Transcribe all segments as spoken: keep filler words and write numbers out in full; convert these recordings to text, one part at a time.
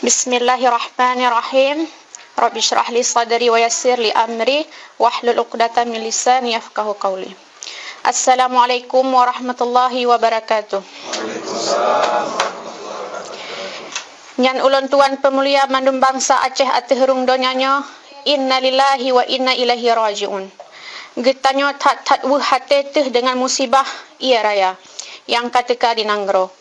Bismillahirrahmanirrahim. Rabbi syrah li sadri wa yassir li amri wahlul uqdatan min lisani yafqahu qauli. Assalamualaikum warahmatullahi wabarakatuh. Nyan ulôn tuan peumulia mandum bansa Aceh ateueh rhueng donya nyoe, innalillahi wa inna ilaihi raji'un. Geutanyoe that-that weueh até teuh deungon musibah ié raya nyang ka teuka di nanggroe.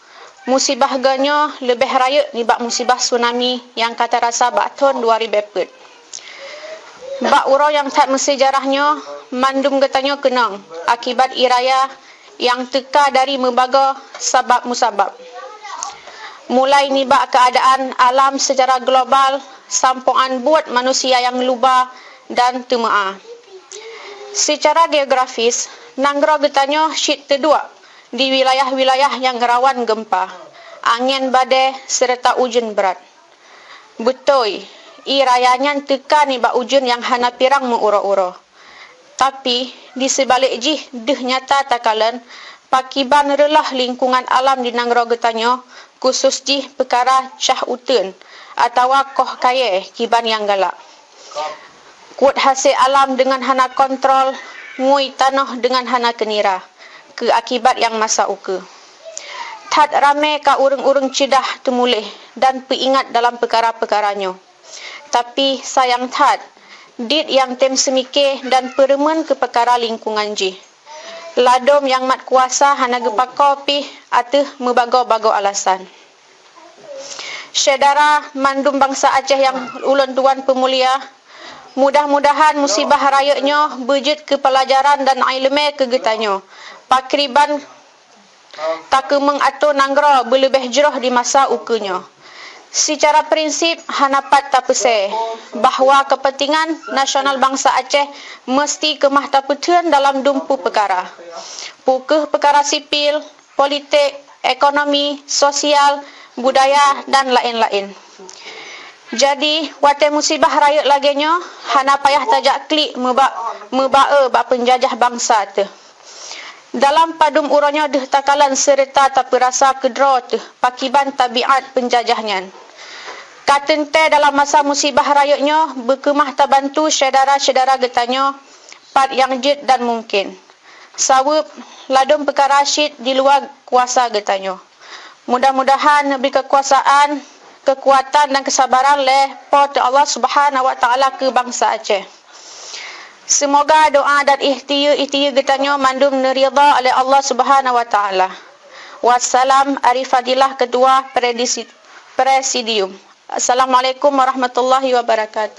Musibah geuh nyoe leubeh rayeuk nibak musibah tsunami nyang ka tarasa bak thon dua ribée peuet. Bak uroe nyang that meusejarah nyoe, mandum geutanyoe keunong akibat ié raya nyang teuka dari meubagoe sabab-musabab. Mulai nibak keuadaan alam seucara global sampoe 'an buet manusia nyang luba dan teumeu'ah. Seucara geografis, nanggroe geutanyoe cit teuduek di wilayah-wilayah nyang rawan geumpa, angén badée, seureuta ujeuen brat. Beutôi, ié raya nyan teuka nibak ujeuen nyang hana pirang meu-uroe-uroe. Tapi, di seubalek jih deuh nyata takalon pakiban reuloh lingkungan alam di nanggroe geutanyoe, khusos jih peukara cah uteuen atawa koh kayée kiban nyang galak. Kuet hase alam deungon hana kontrol, ngui tanoh deungon hana keunira, keu akibat nyang masa ukeue. That ramé ka ureuëng-ureuëng ceudah teumuléh dan peuingat dalam peukara-peukara nyoe. Tapi, sayang that, dit nyang tem seumike dan peureumeun keu peukara lingkungan jih. Ladom nyang mat kuasa hana geupako pih ateueh meubagoe-bagoe alasan. Syedara mandum bansa Aceh nyang ulôn tuan peumulia, mudah-mudahan musibah rayeuk nyoe beujeuet keu peulajaran dan iéleumé keu geutanyoe, pakriban takeumeung atô nanggroe beuleubeh jroh di masa ukeue nyoe. Seucara prinsip, hana pat tapeusé bahwa keupeuntengan nasional bansa Aceh meuseuti keumah tapeutheun dalam dumpeue peukara, peu kheueh peukara sipil, politik, ekonomi, sosial, budaya, dan laén-laén. Jadi, watée musibah rayeuk lagée nyoe, hana payah tajak klik meuba-, meuba-e bak peunjajah bansa teuh. Dalam padum uroe nyoe deuh takalon seureuta tapeurasa keudroe teuh pakiban tabiat peunjajah nyan. Ka teuntée dalam masa musibah rayeuk nyoe beukeumah tabantu syedara-syedara geutanyoe pat nyang jeuet dan mungken. Sabab ladom peukara cit di luwa kuasa geutanyoe. Mudah-mudahan neubri keukuasaan, keukuatan dan keusabaran lé Po teu Allah Subhanahu wa Taala keu bansa Aceh. Seumoga doa dan ikhtiyeue-ikhtiyeue geutanyoe mandum neuridha lé Allah Subhanahu wa Taala. Wassalam, Ari Fadilah, Ketua Predisi-, Presidium. Assalamualaikum warahmatullahi wabarakatuh.